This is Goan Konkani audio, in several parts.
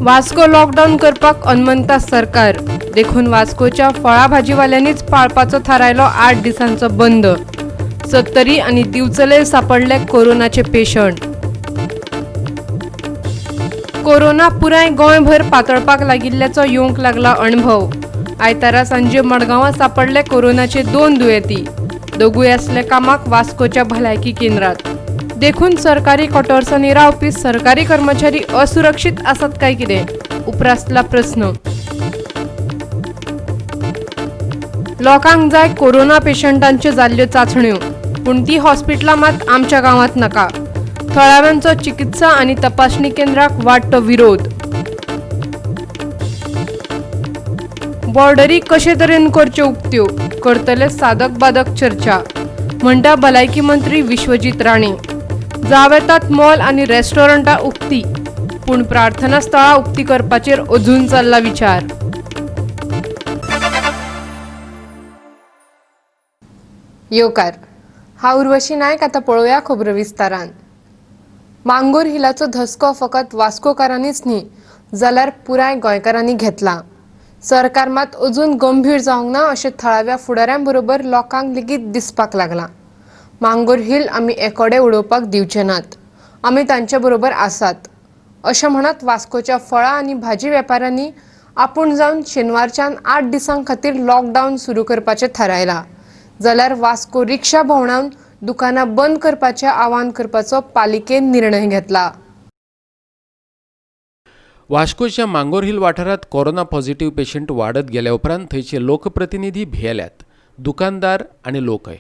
वास्को लॉकडावन करपाक अनमनता सरकार. देखून वास्कोच्या फळां भाजीवाल्यांनीच पाळपाचो थारायलो 8 दिसांचो बंद. सत्तरी आनी दिवचले सापडले कोरोनाचे पेशंट. कोरोना पुराय गोंयभर पातळपाक लागिल्ल्याचो येवंक लागला अणभव. आयतारा सांजे मडगांवां सापडले कोरोनाचे 2 दुयेंती. दोगूय आसले कामाक वास्कोच्या भलायकी केंद्रात. देखून सरकारी क्वॉर्टर्सांनी रावपी सरकारी कर्मचारी असुरक्षीत आसात काय कितें, उप्रासला प्रस्न. लोकांक जाय कोरोना पेशंटांच्यो जाल्ल्यो चांचण्यो, पूण ती हॉस्पिटलां मात आमच्या गांवांत नाका. थळाव्यांचो चिकित्सा आनी तपासणी केंद्राक वाडटो विरोध. बॉर्डरी कशे तरेन करच्यो उक्त्यो, करतले सादक बादक चर्चा, म्हणटा भलायकी मंत्री विश्वजीत राणे. जावं येतात मॉल आनी रेस्टॉरंटां उक्ती, पूण प्रार्थना स्थळां उक्ती करपाचेर अजून चल्ला विचार. येवकार, हांव उर्वशी नायक. आतां पळोवया खबरो विस्तारान. मांगोर हिलाचो धसको फकत वास्कोकारांनीच न्ही जाल्यार पुराय गोंयकारांनी घेतला. सरकार मात अजून गंभीर जावंक ना अशें थळाव्या फुडाऱ्यां बरोबर लोकांक लेगीत दिसपाक लागलां. मांगोर हिल आमी एकोडे उडोवपाक दिवचे नात, आमी तांचे बरोबर आसात, अशें म्हणत वास्कोच्या फळां आनी भाजी वेपाऱ्यांनी आपूण जावन शेनवारच्यान 8 दिसां खातीर लॉकडावन सुरू करपाचें थारायलां. जाल्यार वास्को रिक्षा भोंवडावन दुकानां बंद करपाचें आवाहन करपाचो पालिकेन निर्णय घेतला. वास्कोच्या मांगोर हिल वाठारांत कोरोना पॉझिटिव्ह पेशंट वाडत गेल्या उपरांत थंयचे लोकप्रतिनिधी भियेल्यात, दुकानदार आनी लोकय.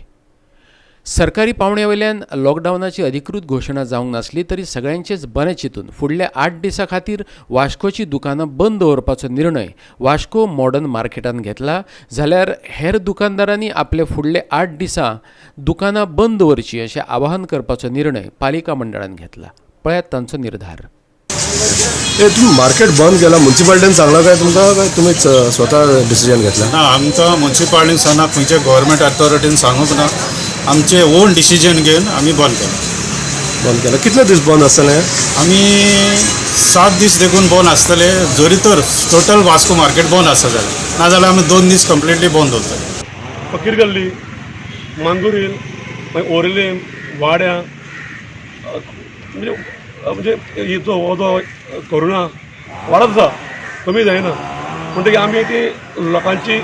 सरकारी पावण्या वयल्यान लॉकडावनाची अधिकृत घोशणा जावंक नासली तरी सगळ्यांचेच बरें चिंतून फुडल्या 8 दिसां खातीर वास्कोची दुकानां बंद दवरपाचो निर्णय वास्को मॉडर्न मार्केटान घेतला. जाल्यार हेर दुकानदारांनी आपले फुडले 8 दिसां दुकानां बंद दवरची अशें आवाहन करपाचो निर्णय पालिका मंडळान घेतला. पळयात तांचो निर्धार. तुम्ही मार्केट बंद केला, म्युन्सिपाल्टीन सांगला काय तुमकां, काय तुमी स्वता डिसिजन घेतला? ना, आमकां म्युन्सिपाल्टीन सांगना, खंयच्या गव्हर्मेंट अथॉरिटीन सांगूंक ना, आमचे ओन डिसिजन घेवन आमी बंद केलां. बंद केला. कितले दीस बंद आसतलें? आमी 7 दीस देखून बंद आसतले, जरी तर टोटल वास्को मार्केट बंद आसा जाल्यार, नाजाल्यार आमी 2 दीस कंप्लिटली बंद दवरतले. फकीर गल्ली, मांगूर हिल, मागीर ओरेलीम, वाड्या, म्हणजे म्हणजे जो हो जो कोरोना वाडत आसा, कमी जायना. म्हणटकीर आमी ती लोकांची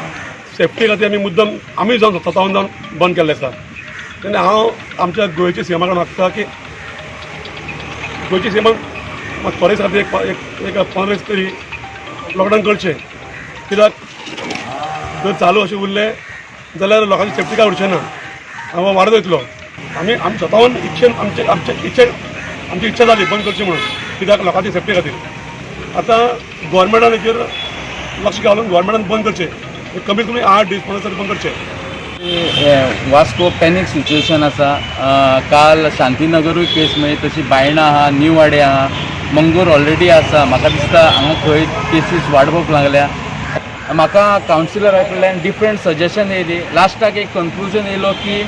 सेफ्टी खातीर आमी मुद्दम आमी जावन स्वतावन जावन बंद केल्लें आसा. तेन्ना हांव आमच्या गोंयच्या सीएमा कडेन मागता की गोंयच्या सीएमान थोडे दीस खातीर एक 15 दीस तरी लॉकडावन करचें. कित्याक जर चालू अशें उरलें जाल्यार लोकांची सेफ्टी काय उरचें ना, हांव वाडत वयतलो. आमी आमी स्वताहून इच्छेन आमचे आमचे इच्छे आमची इच्छा जाली बंद करची म्हणून, कित्याक लोकांची सेफ्टी खातीर. आतां गोवोरमेंटान हेचेर लक्ष घालून गोवोरमेंटान बंद करचें, कमीत कमी 8 दीस 15 तरी बंद करचें. वास्को पॅनीक सिच्युएशन आसा. काल शांतीनगरूय केस मेळ्ळी, तशी बायणा आहा, न्यू वाडे आहा, मंगूर ऑलरेडी आसा. म्हाका दिसता हांगा खंय केसीस वाडोवंक लागल्या. म्हाका कावन्सिलरा कडल्यान डिफरंट सजेशन येयली. लास्टाक एक कन्क्लुजन येयलो की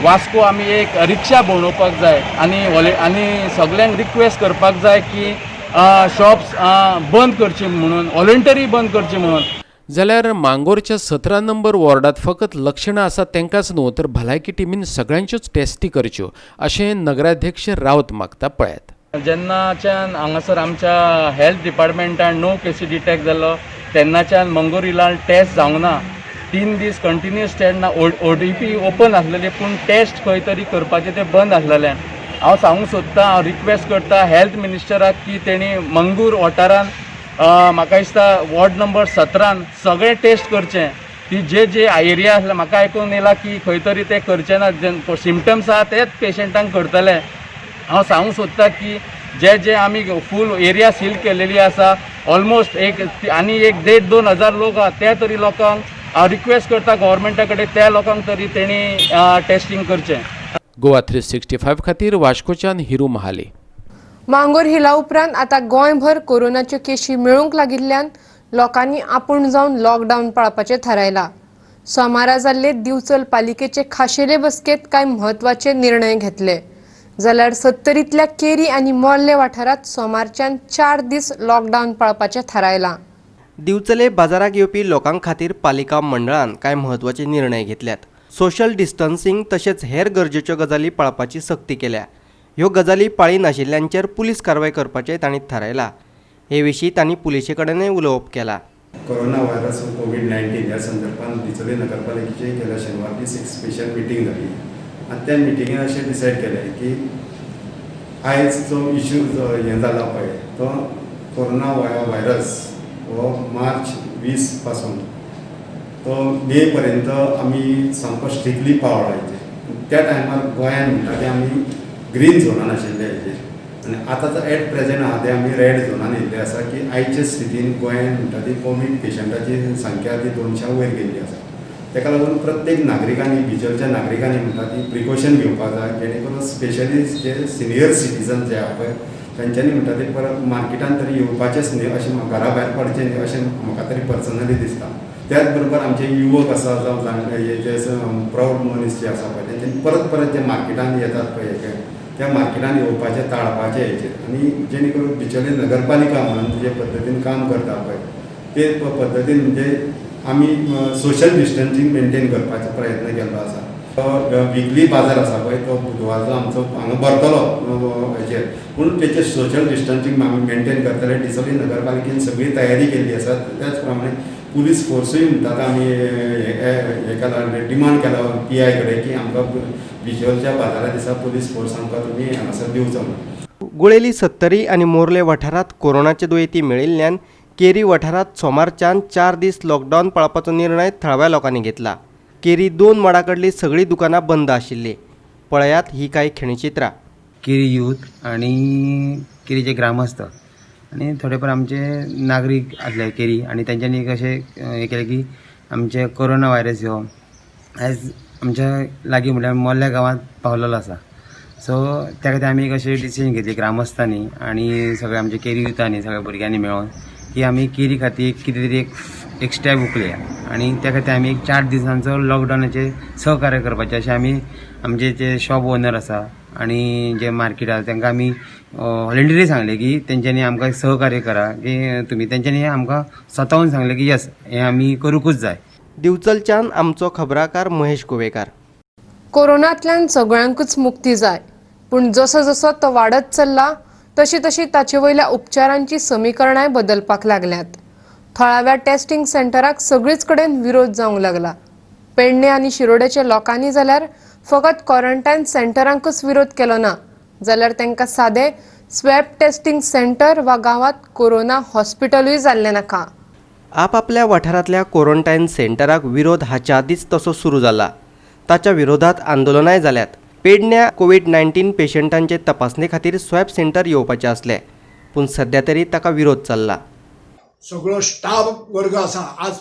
वास्को आमी एक रिक्षा भोंवडोवपाक जाय आनी आनी सगल्यांक रिक्वेस्ट करपाक जाय की शॉप्स बंद करची म्हणून, वॉलंटरी बंद करची म्हणून. जाल्यार मांगोरच्या 17 नंबर वॉर्डात फकत लक्षणां आसात तांकांच न्हू तर भलायकी टिमीन सगळ्यांच्योच टेस्टी करच्यो अशें नगराध्यक्ष रावत मागता. पळयात. जेन्नाच्यान हांगासर आमच्या हेल्थ डिपार्टमेंटान 9 केसी डिटेक्ट जालो तेन्नाच्यान मंगूर हिलान टेस्ट जावंक ना. 3 दीस कंटिन्युअस टेस्ट ना. ओ डी पी ओपन आसलेली पूण टेस्ट खंय तरी करपाचें तें बंद आसलेलें. हांव सांगूंक सोदतां, हांव रिक्वेस्ट करता हेल्थ मिनिस्टराक की तेणी मंगूर वाठारान म्हाका दिसता वॉर्ड नंबर 17 सगळें टेस्ट करचें. ती जे जे एरिया आसले म्हाका आयकूंक येयला की खंय तरी ते करचे ना, जे सिमटम्स आहा तेच पेशंटांक करतले. हांव सांगूंक सोदतां की जे जे आमी फूल एरिया सील केलेली आसा, ऑलमोस्ट एक आनी एक 1.5-2 हजार लोक आहा, त्या तरी लोकांक हांव रिक्वेस्ट करता गव्हर्मेंटा कडेन त्या लोकांक तरी तेणी टेस्टींग करचें. गोवा 365 खातीर वास्कोच्यान हिरू महाले. मांगोर हिला उपरांत आतां गोंयभर कोरोनाच्यो केशी मेळूंक लागिल्ल्यान लोकांनी आपूण जावन लॉकडावन पाळपाचें थारायलां. सोमारा जाल्ले दिवचल पालिकेचे खाशेले बसकेंत कांय म्हत्वाचे निर्णय घेतले. जाल्यार सत्तरींतल्या केरी आनी मोर्ले वाठारांत सोमारच्यान 4 दीस लॉकडावन पाळपाचें थारायलां. दिवचले बाजाराक येवपी लोकां खातीर पालिका मंडळान कांय म्हत्वाचे निर्णय घेतल्यात. सोशल डिस्टन्सिंग तशेंच हेर गरजेच्यो गजाली पाळपाची सक्ती केल्या. ह्यो गजाली पाळी नाशिल्ल्यांचेर पुलीस कारवाय करपाचें तांणी थारायलां. हे विशीं तांणी पुलिशे कडेनय उलोवप केलां. कोरोना व्हायरस कोवीड-19 ह्या संदर्भात दिवचले नगरपालिकेची गेल्या शेनवार दीस एक स्पेशल मिटींग जाली आनी त्या मिटिंगेन अशें डिसायड केलें की आयज जो इशू जो हें जाला पळय तो कोरोना व्हायरस हो मार्च 20 पासून तो मे पर्यंत आमी सामको स्ट्रिक्टली पाळ्ळो हेजेर. त्या टायमार गोंयान म्हणटा तें आमी ग्रीन झोनान आशिल्ले हेजेर आनी आतां जो एट प्रेजेंट आहा ते आमी रेड झोनान येयल्ले आसा की आयचे स्थितीन गोंयान म्हणटा ती कोवीड पेशंटाची संख्या ती 200 वयर गेल्ली आसा. ताका लागून प्रत्येक नागरिकांनी भितरच्या नागरिकांनी म्हणटा ती प्रिकॉशन घेवपाक जाय, जेणे करून स्पेशली जे सिनियर सिटीजन जे आहा पळय तेंच्यांनी म्हणटा ते परत मार्केटान तरी येवपाचेच न्ही अशें, घरा भायर पडचें न्ही अशें म्हाका तरी पर्सनली दिसता. त्याच बरोबर आमचे युवक आसा जावं जाणटे जे प्रौढ मनीस जे आसा पळय तेंच्यांनी परत परत जे मार्केटान येतात पळय त्या मार्केटान येवपाचें टाळपाचें हेचेर आनी जेणे करून बिचोले नगरपालिका म्हणून जे पद्दतीन काम करता पळय ते पद्दतीन म्हणजे आमी सोशल डिस्टन्सिंग मेनटेन करपाचो प्रयत्न केल्लो आसा. तो विकली बाजार आसा पळय तो बुधवारचो आमचो हांगा भरतलो हेचेर, पूण तेचें सोशल डिस्टन्सिंग आमी मेनटेन करतले. डिचोली नगरपालिकेन सगळी तयारी केल्ली आसा. त्याच प्रमाणे पुलीस फोर्सूय म्हणटा आमी हें केला, डिमांड केला पी I कडेन की आमकां बिचोलच्या बाजारा दिसा पुलीस फोर्स आमकां तुमी हांगासर दिवचो म्हणून. गुळेली सत्तरी आनी मोर्ले वाठारांत कोरोनाचे दुयेंती मेळिल्ल्यान केरी वाठारांत सोमारच्यान 4 दीस लॉकडावन पाळपाचो निर्णय थळाव्या लोकांनी घेतला. केरी 2 माडा कडली सगळीं दुकानां बंद आशिल्लीं. पळयात ही कांय खिणचित्रां. केरी यूथ आनी केरीचे ग्रामस्थ आनी थोडे फार आमचे नागरीक आसले केरी आनी तेंच्यांनी एक अशें हें केलें की आमचे कोरोना व्हायरस ह्यो आयज आमच्या लागीं म्हणल्यार मोर्ल्या गांवांत पावलेलो आसा. सो त्या खातीर आमी एक अशें डिसिजन घेतली ग्रामस्थांनी आनी सगळे आमचे केरी युथांनी सगळ्या भुरग्यांनी मेळोन की आमी केरी खातीर कितें तरी एक स्टेप उखलया आनी त्या खातीर आमी एक 4 दिसांचो लॉकडावनाचेर सहकार्य करपाचें अशें आमी आमचे जे शॉप ओनर आसा आनी जे मार्केट आसा तांकां आमी व्हॉलंटियरी सांगलें की तेंच्यांनी आमकां सहकार्य करा की तुमी तेंच्यांनी आमकां स्वताहून सांगलें की येस हें आमी करूंकूच जाय. दिवचलच्यान आमचो खबराकार महेश गोवेकार. कोरोनांतल्यान सगळ्यांकूच मुक्ती जाय, पूण जसो जसो तो वाडत चल्ला तशी तशी ताचे वयल्या उपचारांची समीकरणांय बदलपाक लागल्यात. थळाव्या टेस्टिंग सेंटराक सगळीच कडेन विरोध जावंक लागला. पेडणे आनी शिरोड्याच्या लोकांनी जाल्यार फकत क्वॉरंटायन सेंटरांकूच विरोध केलो ना, जाल्यार तांकां सादे स्वॅब टेस्टिंग सेंटर वा गांवांत कोरोना हॉस्पिटलूय जाल्लें नाका. आपापल्या वाठारांतल्या क्वॉरंटायन सेंटराक विरोध हाच्या आदींच तसो सुरू जाला. ताच्या विरोधात आंदोलनाय जाल्यात. पेडण्या कोवीड-19 पेशंटांचे तपासणे खातीर स्वॅब सेंटर येवपाचें आसलें, पूण सध्या तरी ताका विरोध चल्ला. सगळो स्टाफ वर्ग आसा, आज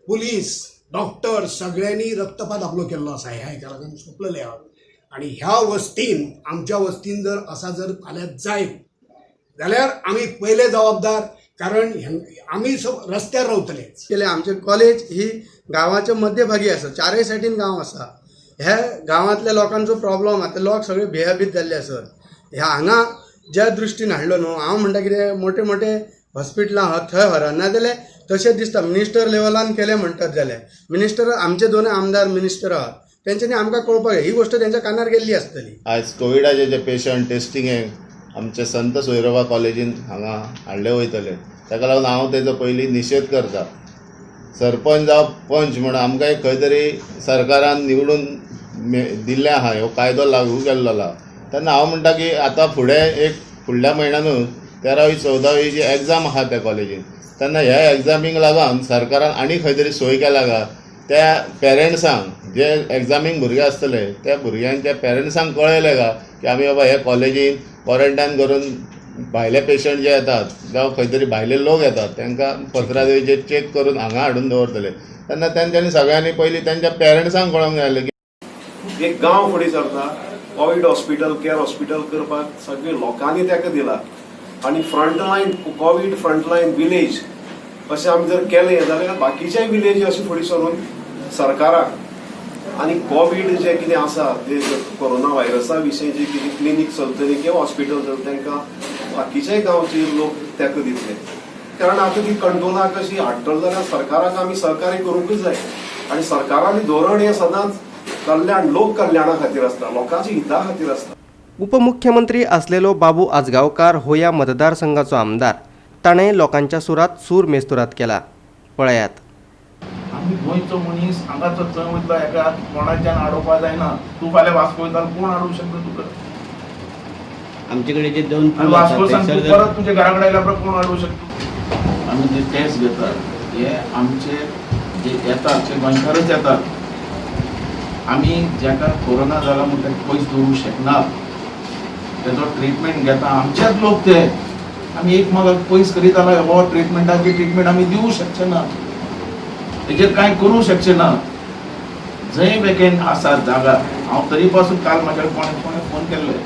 पुलीस डॉक्टर सगळ्यांनी रक्तपात आपलो केल्लो आसा ह्या हेका लागून सोंपलेले आहा. आनी ह्या वस्तीन आमच्या वस्तीन जर आसा जर फाल्यां जायत जाल्यार आमी पयले जबाबदार, कारण आमी रस्त्यार रावतले. केले आमचे कॉलेज ही गांवाच्या मध्यभागी आसा, चारय सायडीन गांव आसा. ह्या गांवांतल्या लोकांचो प्रॉब्लम आहा, ते लोक सगळे भियाभीत जाल्ले आसत. ह्या हांगा ज्या दृश्टीन हाडलो न्हू, हांव म्हणटा कितें मोठे मोठे हॉस्पिटलां आहा थंय व्हरा, नाजाल्यार तशें दिसता मिनिस्टर लेवलान केलें म्हणटात जाल्यार मिनिस्टर आमचे दोनूय आमदार मिनिस्टर आहात, तेंच्यांनी आमकां कळपाक जाय ही गोश्ट तेंच्या कानार गेल्ली आसतली. आयज कोविडाचे जे पेशंट टेस्टिंगेक आमचे संत सोयरोबा कॉलेजीन हांगा हाडले वयतले, ताका लागून हांव तेजो पयलीं निशेध करता. सरपंच जावं पंच म्हण आमकां एक खंय तरी सरकारान निवडून दिल्लें आहा, हो कायदो लागू केल्लो आहा. तेन्ना हांव म्हणटा की आतां फुडें एक फुडल्या म्हयन्यानूच 13वी 14वी जी एग्जाम आहा त्या कॉलेजीन, तेन्ना ह्या एग्जामींक लागून सरकारान आनी खंय तरी सोय केला गा त्या पेरंट्सांक, जे एग्जामींक भुरगे आसतले त्या भुरग्यांच्या पेरंट्सांक कळयलें गा की आमी बाबा हे कॉलेजीन क्वॉरंटायन करून भायले पेशंट जे येतात जावं खंय तरी भायले लोक येतात तांकां पत्रादेवीचेर चॅक करून हांगा हाडून दवरतले. तेन्ना तेंच्यांनी सगळ्यांनी पयलीं तेंच्या पेरंट्सांक कळोंक जाय आसलें की एक गांव फुडें सरता, कोवीड हॉस्पिटल केअर हॉस्पिटल करपाक सगळे लोकांनी ताका दिला आनी फ्रंटलायन कोवीड फ्रंटलायन विलेज अशें आमी जर केलें जाल्यार बाकीच्याय विलेजी अशें फुडें सरून सरकाराक आनी कोवीड जें कितें आसा ते कोरोना व्हायरसा विशीं जी कितें क्लिनीक चलतली किंवा हॉस्पिटल चलतली तांकां बाकीच्याय गांवचे लोक तेंको दितले. कारण आतां ती कंट्रोलाक कशी हाडटलो जाल्यार सरकाराक आमी सहकार्य करूंकूच जाय आनी सरकारालें धोरण हें सदांच कल्याण, लोक कल्याणा खातीर आसता, लोकांच्या हिता खातीर आसता. उपमुख्यमंत्री आसलेलो बाबू आजगांवकार हो ह्या मतदारसंघाचो आमदार. ताणें लोकांच्या सुरात सूर मेस्तुरात केला. पळयात. आमी गोंयचो मनीस हांगाचो थंय वयतलो हेका कोणाच्यान आडोवपा जायना. तूं फाल्यां वास्को वयता, कोण आडोवंक शकता तुका? आमचे कडेन जे दोन आनी वास्को सांग तूं परत तुज्या घरा कडेन आयल्या उपरांत कोण आडोवंक शकता? आमी जे टॅस्ट घेतात हे आमचे जे येतात ते गोंयकारच येतात. आमी जाका कोरोना जाला म्हूण ताका पयस दवरूंक शकना, तेजो ट्रिटमेंट घेता आमचेच लोक. ते आमी एकमेकाक पयस करीत जाल्यार हो ट्रिटमेंटाची ट्रिटमेंट आमी दिवूं शकचे ना, तेजेर कांय करूं शकचे ना. जंय वेकेंट आसा जागा, हांव तरी पासून काल म्हाज्या कोणें कोणें फोन केल्ले,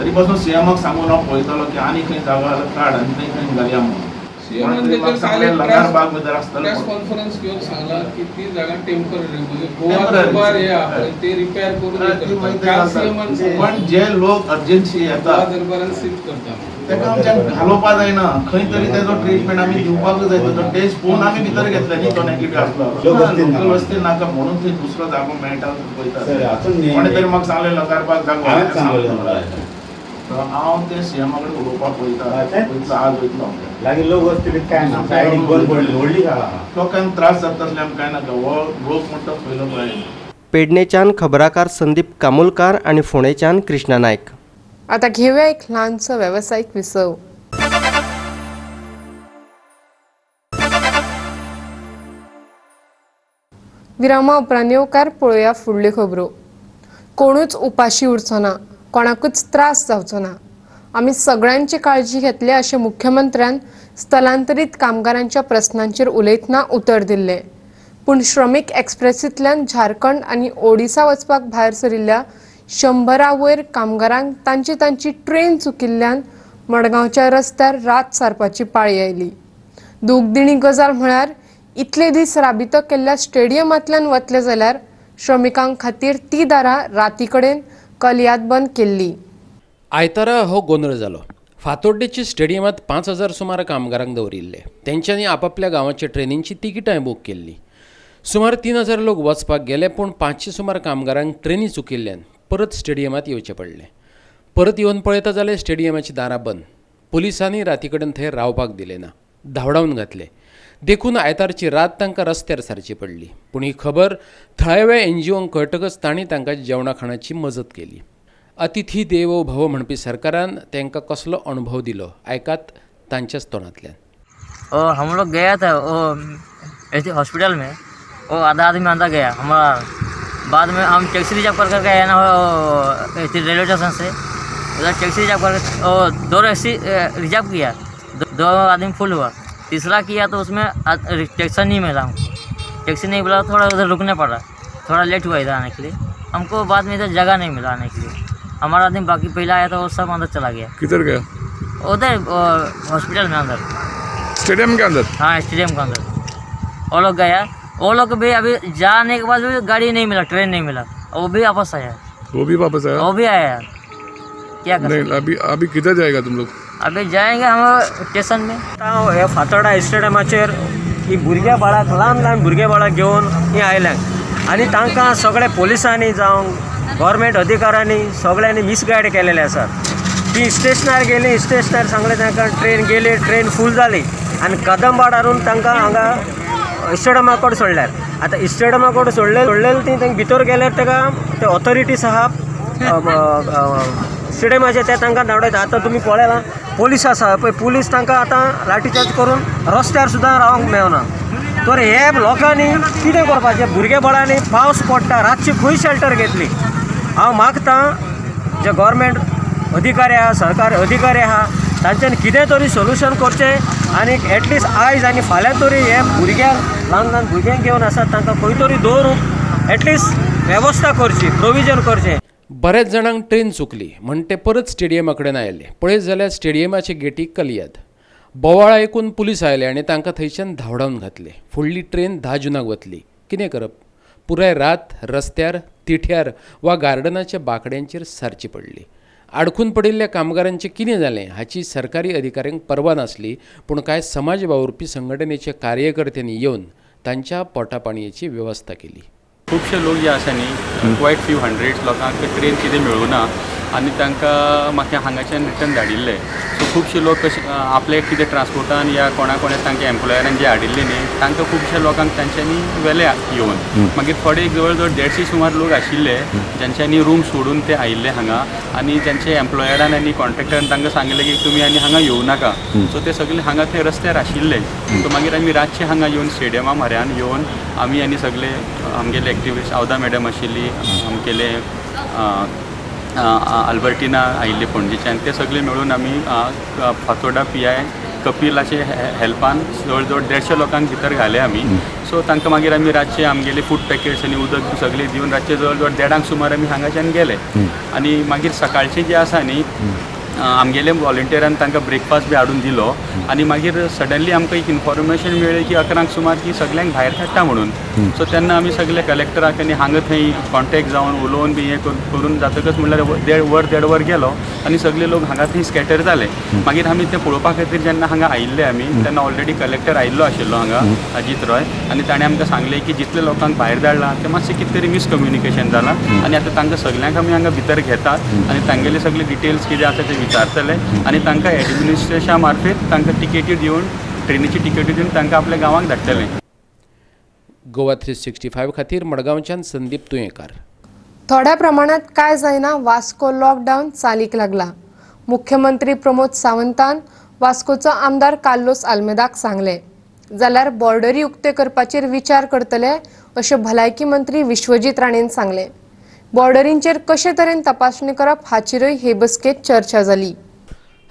तरी पासून सीएमाक सांगून हांव पळयतालो की आनी खंय जागा जाल्यार काड आनी थंय खंय घालया म्हणून. कोणें तरी म्हाका सांगलें लंगार बाग भितर आसतलें. प्रेस कॉन्फरन्स घेवन सांगला की ती जागा टेम्पररी, म्हणजे गोवा दरबार हे आहा ते रिपेअर करून. पण जे लोक अर्जन्सी येतात दरबारान शिफ्ट करता ताका आमच्यान घालोवपा जायना. खंय तरी तेजो ट्रिटमेंट आमी दिवपाकूच जाय. तेजो टेस्ट पळोवन आमी भितर घेतले न्ही, तो नेगेटीव आसलो. लोकल वस्ती नाका म्हणून थंय दुसरो जागो मेळटा पळयता. कोणें तरी म्हाका सांगलें लंगारबाग जागो, हांव ते सीएमा कडेन उलोवपाक पळयता, वयतलो आज वयतलो. लागीं लोक वस्ती काय ना, सायडीक बंद पडली व्हडली शाळा, लोकांक त्रास जाता तसले आमकां काय नाका. हो लोक म्हणटा पयलो पळय. पेडणेच्यान खबराकार संदीप कामुलकार आनी फोंडेच्यान कृष्णा नायक. आता घेऊया एक ल्हानसो वेवसायीक विसव. विरामा उपरांत येवकार पळोवया फुडल्यो खबरो. कोणूच उपाशी उरचो ना, कोणाकूच त्रास जावचो ना, आमी सगळ्यांची काळजी घेतली अशें मुख्यमंत्र्यान स्थलांतरीत कामगारांच्या प्रस्नांचेर उलयतना उतर दिल्लें. पूण श्रमीक एक्सप्रेसींतल्यान झारखंड आनी ओडिसा वचपाक भायर सरिल्ल्या 100 वयर कामगारांक तांची तांची ट्रेन चुकिल्ल्यान मडगांवच्या रस्त्यार रात सारपाची पाळी आयली. दुखदिणी गजाल म्हळ्यार इतले दीस राबितो केल्ल्या स्टेडियमांतल्यान वतले जाल्यार श्रमिकां खातीर ती दारां राती कडेन कलयात बंद केल्ली. आयतारा हो गोंदळ जालो. फातोड्डेची स्टेडियमांत 5000 सुमार कामगारांक दवरिल्ले. तेंच्यांनी आपापल्या गांवाच्या ट्रेनींची तिकीटांय बूक केल्ली. सुमार 3000 लोक वचपाक गेले, पूण 500 सुमार कामगारांक ट्रेनी चुकिल्ल्यान परत स्टेडियमांत येवचें पडलें. परत येवन पळयता जाल्यार स्टेडियमाची दारां बंद. पुलिसांनी राती कडेन थंय रावपाक दिलें ना, धांवडावन घातले. देखून आयतारची रात तांकां रस्त्यार सारची पडली. पूण ही खबर थळाव्या एनजीओंक कळटकच तांणी तांकां जेवणा खाणाची मजत केली. अतिथी देवो भव म्हणपी सरकारान तांकां कसलो अणभव दिलो, आयकात तांच्याच तोंडांतल्यान. हम लोग गया था वो हॉस्पिटल में, वो आधा आदमी अंदर गया हमारा. बाद में हम टैक्सी रिजर्व कर करके आया ना रेलवे स्टेशन से, उधर टैक्सी रिजर्व कर दो टैक्सी रिजर्व किया, दो आदमी फुल हुआ. तीसरा किया तो उसमें टैक्सी नहीं मिला हमको, टैक्सी नहीं मिला, थोड़ा उधर रुकने पड़ा, थोड़ा लेट हुआ इधर आने के लिए हमको. बाद में इधर जगह नहीं मिला आने के लिए. हमारा आदमी बाकी पहला आया था वो सब अंदर चला गया. किधर गया? उधर हॉस्पिटल में अंदर, स्टेडियम के अंदर. हाँ, स्टेडियम के अंदर वो लोग गया. वो लोग भी अभी जाने के बाद भी गाड़ी नहीं मिला, ट्रेन नहीं मिला, वो भी वापस आया. वो भी वापस आया? वो भी आया. क्या कर नहीं, अभी अभी किधर जाएगा तुम लोग? अभी जाएंगे हम स्टेशन में. हे फातोर्डा स्टेडियमाचेर ही भुरग्यां बाळाक, ल्हान ल्हान भुरग्यां बाळाक घेवन ही आयल्यात आनी तांकां सगळे पोलिसांनी जावं गव्हर्मेंट अधिकाऱ्यांनी सगळ्यांनी मिसगायड केलेले आसात. ती स्टेशनार गेली, स्टेशनार सांगलें तांकां ट्रेन गेली, ट्रेन फूल जाली आनी कदंबाड हाडून तांकां हांगा स्टेडियमा कडेन सोडल्यार. आतां स्टेडियमा कडेन सोडलेले ती तांकां भितर गेल्यार ताका ते ऑथॉरिटीज आहा स्टेडियमाचे ते तांकां धांवडायता. आतां तुमी पळयलां पोलीस आसा पळय, पोलीस तांकां आतां लाठीचार्ज करून रस्त्यार सुद्दां रावंक मेळना. तर हे लोकांनी कितें करपाचें? भुरगे बाळांनी पावस पडटा, रातची खंय शेल्टर घेतली? हांव मागतां जे गव्हर्मेंट अधिकारी आहा, सरकारी अधिकारी आहा, तांच्यानी कितें तरी सोल्युशन करचें आनी एटलिस्ट आयज आनी फाल्यां तरी हे भुरग्यांक, ल्हान ल्हान भुरग्यांक घेवन आसात तांकां खंय तरी दवरूंक एटलिस्ट वेवस्था करची, प्रोविजन करचें. बऱ्याच जाणांक ट्रेन चुकली म्हण ते परत स्टेडियमा कडेन आयले. पळयत जाल्यार स्टेडियमाचे गेटीक कलयाद. बोवाळ आयकून पुलीस आयले आनी तांकां थंयच्यान धांवडावन घातले. फुडली ट्रेन 10 जुनाक वतली. कितें करप? पुराय रात रस्त्यार, तिठ्यार वा गार्डनाच्या बाकड्यांचेर सारची पडली. आडखून पडिल्ल्या कामगारांचें कितें जालें हाची सरकारी अधिकाऱ्यांक पर्वा नासली, पूण कांय समाज वावुरपी संघटनेच्या कार्यकर्त्यांनी येवन तांच्या पोटापाणयेची वेवस्था केली. खुबशे लोक जे आसा न्ही, क्वायट फ्यू हंड्रेड्स लोकांक ट्रेन कितें मेळूना आनी तांकां म्हाका हांगाच्यान रिटर्न धाडिल्ले. सो खुबशे लोक कशे आपले कितें ट्रान्सपोर्टान या कोणा कोणा तांच्या एम्प्लॉयरान जे हाडिल्ले न्ही, तांकां खुबशे लोकांक तांच्यांनी व्हेले येवन. मागीर थोडे जवळ जवळ 150 सुमार लोक आशिल्ले ज्यांच्यांनी रूम सोडून ते आयिल्ले हांगा आनी तांचे एम्प्लॉयरान आनी कॉन्ट्रॅक्टरान तांकां सांगलें की तुमी आनी हांगा येवं नाका. सो ते सगळे हांगा ते रस्त्यार आशिल्ले. सो मागीर आमी रातचे हांगा येवन स्टेडियमा म्हऱ्यान येवन आमी आनी सगळे आमगेले एक्टिविस्ट, आवदा मॅडम आशिल्ली, आमगेले अल्बर्टिना आयिल्ली पणजेच्यान, ते सगळे मेळून आमी फातोर्डा PI कपिलाचे हेल्पान जवळ जवळ 150 लोकांक भितर घाले आमी. सो तांकां मागीर आमी रातचे आमगेले फूड पॅकेट्स आनी उदक सगळें दिवन रातचे जवळ जवळ 1:30 सुमार आमी हांगाच्यान गेले. आनी मागीर सकाळचे जे आसा न्ही, आमगेले वॉलंटियरान तांकां ब्रेकफास्ट बी हाडून दिलो. आनी मागीर सडनली आमकां एक इन्फॉर्मेशन मेळ्ळें की 11 सुमार की सगळ्यांक भायर काडटा म्हणून. सो तेन्ना आमी सगळे कलेक्टराक आनी हांगा थंय कॉन्टेक्ट जावन उलोवन बी हें करून जातकच म्हणल्यार 1.5 वर गेलो आनी सगळे लोक हांगा थंय स्कॅटर जाले. मागीर आमी ते पळोवपा खातीर जेन्ना हांगा आयिल्ले आमी, तेन्ना ऑलरेडी कलेक्टर आयिल्लो आशिल्लो हांगा, अजीत रॉय, आनी ताणें आमकां सांगलें की जितले लोकांक भायर धाडलां ते मातशें कितें तरी मिसकम्युनिकेशन जालां आनी आतां तांकां सगळ्यांक आमी हांगा भितर घेतात आनी तांगेले सगळे डिटेल्स कितें आसा ते विचारतले आनी तांकां एडमिनिस्ट्रेशना मार्फत तांकां तिकेटी दिवन, ट्रेनीची तिकेटी दिवन तांकां आपल्या गांवांक धाडटले. गोवा 365 खातीर मडगांवच्यान संदीप तुयेंकार. थोड्या प्रमाणात काय जायना वास्को लॉकडावन चालीक लागला. मुख्यमंत्री प्रमोद सावंतान वास्कोचो आमदार कार्लोस आल्मेदाक सांगले, जाल्यार बॉर्डरी उक्ते करपाचेर विचार करतले अशें भलायकी मंत्री विश्वजीत राणेन सांगले. बॉर्डरींचेर कशे तरेन तपासणी करप हाचेरूय हे बसकेत चर्चा जाली.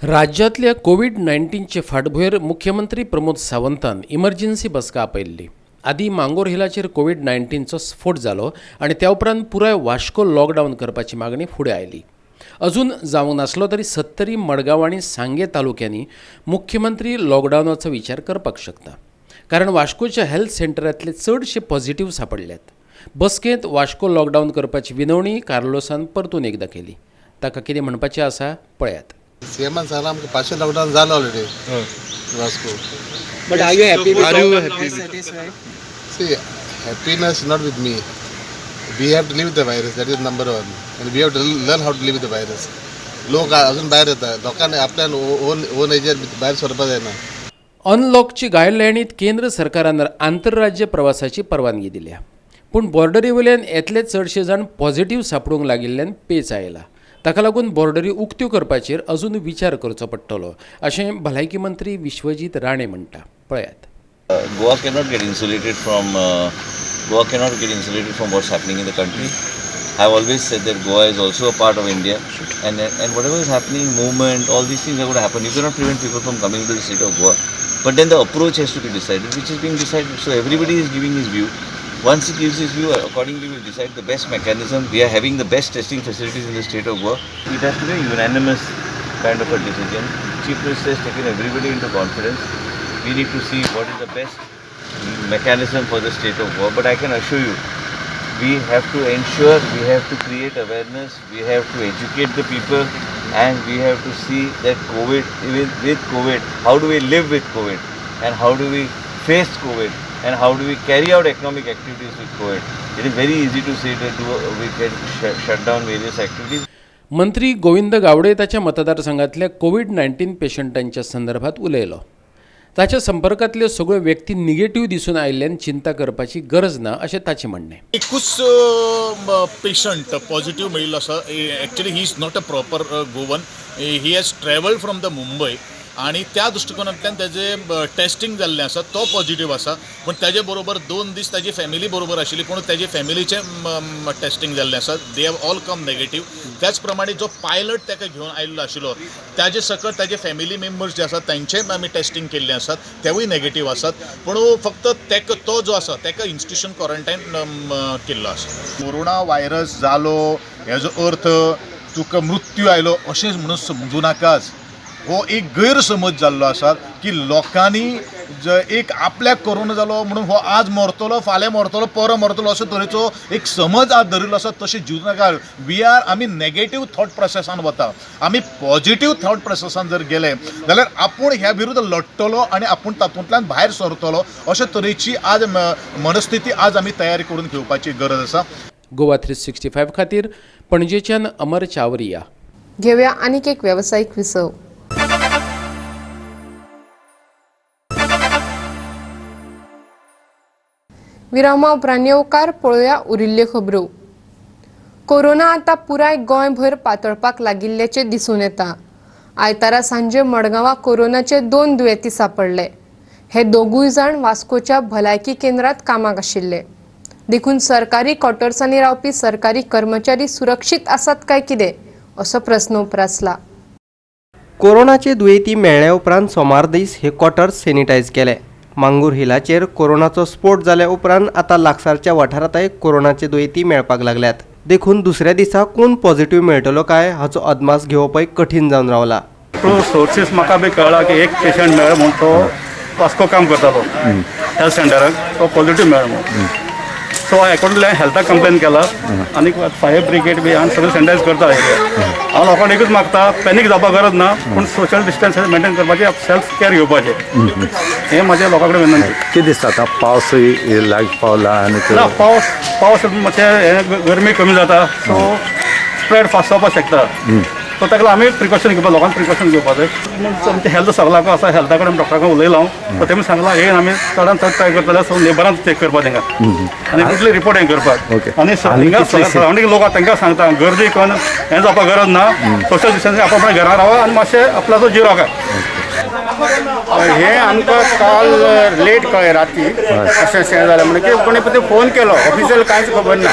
राज्यांतल्या कोवीड-19चे फाटभुंयेर मुख्यमंत्री प्रमोद सावंतान इमर्जन्सी बसका आपयल्ली. आदी मांगोर हिलाचेर कोवीड-19चो स्फोट जालो आनी त्या उपरांत पुराय वास्को लॉकडावन करपाची मागणी फुडें आयली. अजून जावंक नासलो तरी सत्तरी, मडगांव आनी सांगे तालुक्यांनी मुख्यमंत्री लॉकडावनाचो विचार करपाक शकता, कारण वास्कोच्या हेल्थ सेंटरांतले चडशे पॉझिटिव्ह सांपडल्यात. बसकेंत वास्को लॉकडावन करपाची विनवणी कार्लोसान परतून एकदां केली. ताका कितें म्हणपाचें आसा पळयात. सीएमान सांगलां आमकां पांचशे लॉकडावन जालो already Vasco. But are you happy with Are you lockdown? happy? Satisfied? See, happiness is not with me. We have to live with the virus. That is number one. And we have to learn how to live with the virus. लोक अजून भायर येता, लोकांनी आपल्या ओन ओन हेजेर भायर सरपा जायना. अनलॉकची गायडलायनीत केंद्र सरकारान आंतरराज्य प्रवासाची परवानगी दिल्या, पूण बॉर्डरी वयल्यान येतले चडशे जाण पॉझिटिव्ह सांपडूंक लागिल्ल्यान पेच आयला. ताका लागून बॉर्डरी उक्त्यो करपाचेर अजून विचार करचो पडटलो अशें भलायकी मंत्री विश्वजीत राणे म्हणटा. पळयात. Goa cannot get insulated from Goa cannot get insulated from what's happening in the country. I've always said that Goa is also a part of India, and whatever is happening, movement, all these things are going to happen. You cannot prevent people from coming to the state of Goa, but then the approach has to be decided, which is being decided. So everybody is giving his view. Once he gives his view, accordingly we'll decide the best mechanism. We are having the best testing facilities in the state of Goa. It has to be a unanimous kind of a decision. Chief Minister has taken everybody into confidence. We need to see what is the best mechanism for the state of Goa. But I can assure you, we have to ensure, we have to create awareness, we have to educate the people, and we have to see that COVID, with COVID, how do we live with COVID, and how do we face COVID, and how do we carry out economic activities with COVID. It is very easy to say that we can shut down various activities. मंत्री गोविंद गावडे ताच्या मतदारसंघातल्या कोवीड-19 पेशंटांच्या संदर्भात उलयलो. ताच्या संपर्कांतल्यो सगळ्यो व्यक्ती निगेटिव्ह दिसून आयिल्ल्यान चिंता करपाची गरज ना अशें ताचें म्हणणें. एकूच पेशंट पॉझिटिव्ह मेळिल्लो आसा. Actually he is not a proper Goan, he has travelled from the Mumbai आनी त्या दृश्टिकोनांतल्यान तेजें टेस्टिंग जाल्लें आसा, तो पॉझिटिव्ह आसा. पूण तेजे बरोबर 2 दीस ताजी फॅमिली बरोबर आशिल्ली, पूण तेजे फॅमिलीचें टेस्टिंग जाल्लें आसा. They have all come negative. त्याच प्रमाणे जो पायलट ताका घेवन आयिल्लो आशिल्लो ताजे सकट ताजे फॅमिली मेंबर्स जे आसात तांचेय आमी टेस्टिंग केल्लें आसात, तेवूय नेगेटीव आसात. पूण फक्त तेका तो जो आसा ताका इन्स्टिट्यूशन क्वॉरंटायन केल्लो आसा. कोरोना व्हायरस जालो हेजो अर्थ तुका मृत्यू आयलो अशें म्हणून समजूं नाकाच. हो एक गैरसमज जाल्लो आसा की लोकांनी एक आपल्याक कोरोना जालो म्हणून हो आज मरतलो, फाल्यां मरतलो, परां मरतलो असो तरेचो एक समज आज धरिल्लो आसा. तशें जीव नाका. We are आमी नेगेटीव थॉट प्रोसेसान वता. आमी पॉजिटीव थॉट प्रोसेसान जर गेले जाल्यार आपूण ह्या विरुद्ध लडटलो आनी आपूण तातूंतल्यान भायर सरतलो अशे तरेची आज मनस्थिती आज आमी तयारी करून घेवपाची गरज आसा. गोवा 365 खातीर पणजेच्यान अमर चावरिया. घेवया आनीक एक वेवसायीक विसव. विरामा उपरांत येवकार पळोवया उरिल्ल्यो खबरो. कोरोना आतां पुराय गोंयभर पातळपाक लागिल्ल्याचें दिसून येता. आयतारा सांजे मडगांवां कोरोनाचे 2 दुयेंती सापडले. हे दोगूय जाण वास्कोच्या भलायकी केंद्रांत कामाक आशिल्ले. देखून सरकारी क्वॉर्टर्सांनी रावपी सरकारी कर्मचारी सुरक्षीत आसात काय कितें असो प्रस्न उप्रासला. कोरोनाचे दुयेंती मेळ्ळे उपरांत सोमार दीस हे क्वॉर्टर्स सॅनिटायज केले. मांगूर हिलाचेर कोरोनाचो स्फोट जाल्या उपरांत आतां लागसारच्या वाठारांतय कोरोनाचे दुयेंती मेळपाक लागल्यात. देखून दुसऱ्या दिसा कोण पॉझिटिव्ह मेळटलो काय हाचो अदमास घेवपय कठीण जावन रावला. थ्रू सोर्सीस म्हाका बी कळ्ळा की एक पेशंट मेळ्ळो म्हूण तो वास्को काम करतालो हेल्थ सेंटराक, तो पॉझिटिव्ह मेळ्ळो म्हूण. सो एकॉर्डिंगली हांवें हेल्थाक कंप्लेन केला आनी फायर ब्रिगेड बी आनी सगळें सॅनिटायज करता एरिया. हांव लोकांक एकूच मागता, पॅनीक जावपाक गरज ना, पूण सोशल डिस्टन्स मेंटेन करपाचें, सेल्फ कॅर घेवपाचें, हें म्हाजें लोकां कडेन विनंती. कितें दिसता आतां पावस लागीं पावला आनी ना पावस मातशें हें गरमी कमी जाता, सो स्प्रेड फास्ट जावपाक शकता. सो ताका लागून आमी प्रिकॉशन घेवपा, लोकांक प्रिकॉशन घेवपा जाय. आमचें हेल्थ सगळ्याक आसा, हेल्था कडेन डॉक्टरा कडेन उलयला हांव, सो तेमी सांगलां हे आमी चडान चड ट्राय करतले, सो लेबरान चॅक करपाक तांकां आनी कितले रिपोर्ट हें करपाक. आनी सरावंडींग लोक आसा तांकां सांगता गर्दी करून हें जावपाक गरज ना, सोशल डिस्टन्सींग आप आपल्या घरान रावा आनी मातशें आपल्याचो जीव राखा. हे आमकां काल लेट कळ्ळें राती अशें अशें जालें म्हणटकीर कोणी पळय फोन केलो, ऑफिशियल कांयच खबर ना.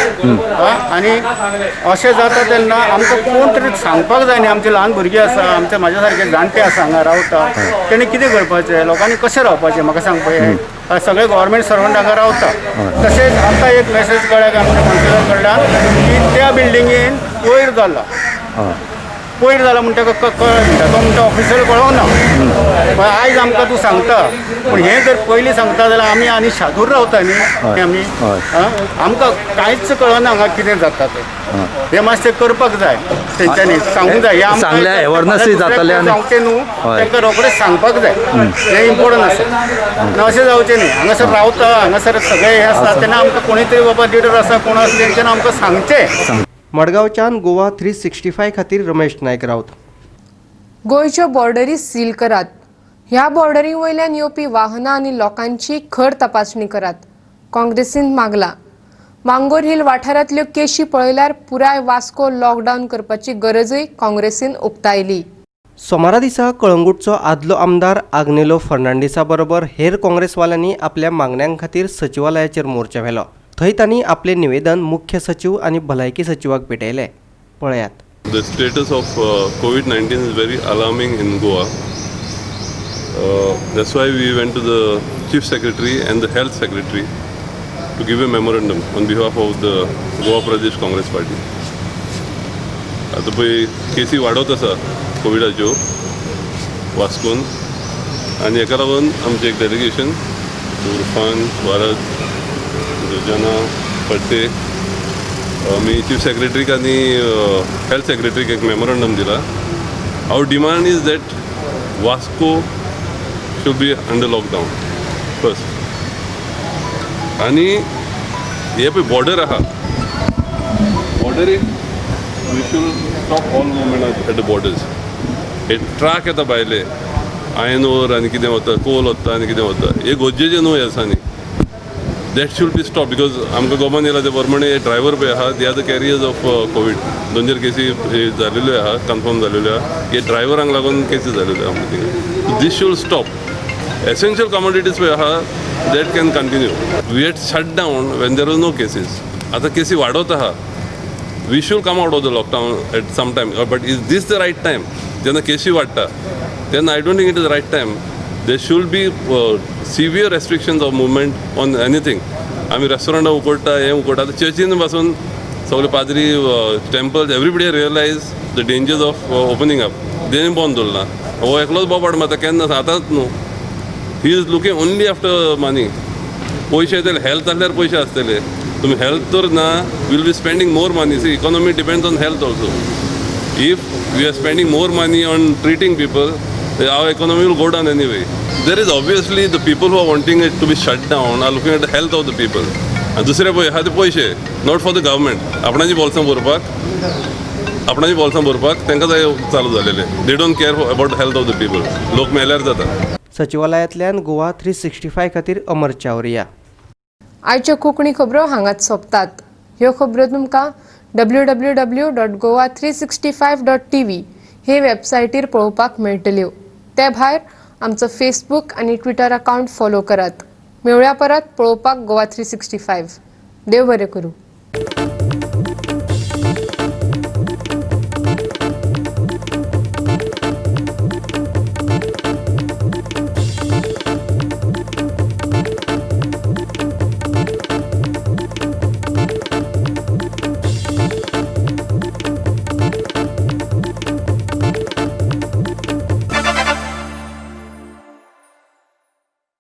आनी अशें जाता तेन्ना आमकां कोण तरी सांगपाक जाय न्ही. आमचे ल्हान भुरगीं आसा, आमचे म्हाज्या सारके जाणटे आसा हांगा रावता, तेणी कितें करपाचें, लोकांनी कशें रावपाचें म्हाका सांग पळय. सगळे गव्हर्मेंट सर्वंट हांगा रावता. तशेंच आतां एक मॅसेज कळ्ळ्या आमच्या कावन्सिलर कडल्यान की त्या बिल्डिंगेन वयर जाला, पयर जाला म्हणटा ताका कळ्ळें म्हणटा, तो म्हणटा ऑफिसर कळोवना. पण आयज आमकां तूं सांगता, पूण हें जर पयलीं सांगता जाल्यार आमी आनी शादूर रावता न्ही. आमी आमकां कांयच कळना हांगा कितें जाता तें, हें मातशें करपाक जाय तेंच्यांनी, सांगूंक जाय. सांगचें न्हू तांकां रोखडें सांगपाक जाय, हें इम्पोर्टंट आसा. ना अशें जावचें न्ही, हांगासर रावता, हांगासर सगळें हें आसता तेन्ना आमकां कोणी तरी बाबा लिडर आसा कोण आसा तेंच्यांनी आमकां सांगचें. मडगांवच्यान गोवा 365 खातीर रमेश नायक राऊत. गोंयच्यो बॉर्डरी सील करात, ह्या बॉर्डरी वयल्यान येवपी वाहनां आनी लोकांची खर तपासणी करात, काँग्रेसीन मागला. मांगोर हिल वाठारांतल्यो केशी पळयल्यार पुराय वास्को लॉकडावन करपाची गरजूय काँग्रेसीन उक्तायली. सोमारा दिसा कळंगूटचो आदलो आमदार आग्नेलो फर्नांडीसा बरोबर हेर काँग्रेसवाल्यांनी आपल्या मागण्यां खातीर सचिवालयाचेर मोर्चा व्हेलो. थंय तांणी आपले निवेदन मुख्य सचिव आनी भलायकी सचिवाक भेटयले. पळयात. The status of COVID-19 is very alarming in Goa. That's why we went to the Chief Secretary and the Health Secretary to give a memorandum on behalf of the Goa Pradesh Congress Party. आतां पळय केसी वाडत आसा कोविडाच्यो वास्कोन, आनी हेका लागून आमचें एक डेलिगेशन उर्फान, भारत, जना, फडते, आमी चीफ सेक्रेटरीक आनी हेल्थ सेक्रेटरीक एक मेमोरंडम दिला. Our demand is that Vasco should be under lockdown first. आनी हे पळय बॉर्डर आहा, बॉर्डरीक we should stop all movement at the borders. हे ट्रक येता भायले, आयन ओर आनी कितें वता, कोल वता आनी कितें वता, हे गरजेचें न्हू ह्या दिसांनी. That should be stopped because आमकां गोमान येयला ते प्रमाणे ड्रायव्हर पळय आहा, they are the carriers of COVID. 2-4 केसी जालेल्यो आहा, कन्फर्म जालेल्यो आहा, हे ड्रायव्हरांक लागून केसी जालेल्यो आहा थिंगा. This should stop. Essential commodities पळय आहा that can continue. We had shut down when there was no cases. आतां केसी वाडत आहा. We should come out of the lockdown at some time, but is this the right time? जेन्ना केसी वाडटा तेन्ना I don't think it is the right time. There should be severe restrictions of movement on anything. आमी रेस्टॉरंटां उकडटा, हें उकडटा, आतां चर्चीन पासून सगळे पाद्री, temples, everybody realise the dangers of opening up. तेणी बंद दवरलां. हो एकलोच बोबाट मारता केन्ना आतांच न्हू. He is looking only after money. पयशे येतले, हेल्थ आसल्यार पयशे आसतले. तुमी हेल्थ तर ना, will be spending more money. See, economy depends on health also. If we are spending more money on treating people, our economy will go down anyway. There is obviously the people who are wanting it to be shut down are looking at the health of the people. आनी दुसरे पळय आहा ते पयशे, not for the government. आपणाची बोल्सां भरपाक, आपणाची बोल्सां भरपाक तांकां जाय चालू जालेले. They don't care about health of the people. लोक मेल्यार जाता. सचिवालयांतल्यान गोवा 365 खातीर अमर चावरिया. आयच्यो कोंकणी खबरो हांगाच सोंपतात. ह्यो खबरो तुमकां www.goa365.tv हे वेबसायटीर पळोवपाक मेळटल्यो. ते भायर आमचो फेसबूक आनी ट्विटर अकावंट फॉलो करात. मेळुया परत पळोवपाक गोवा 365. देव बरें करूं.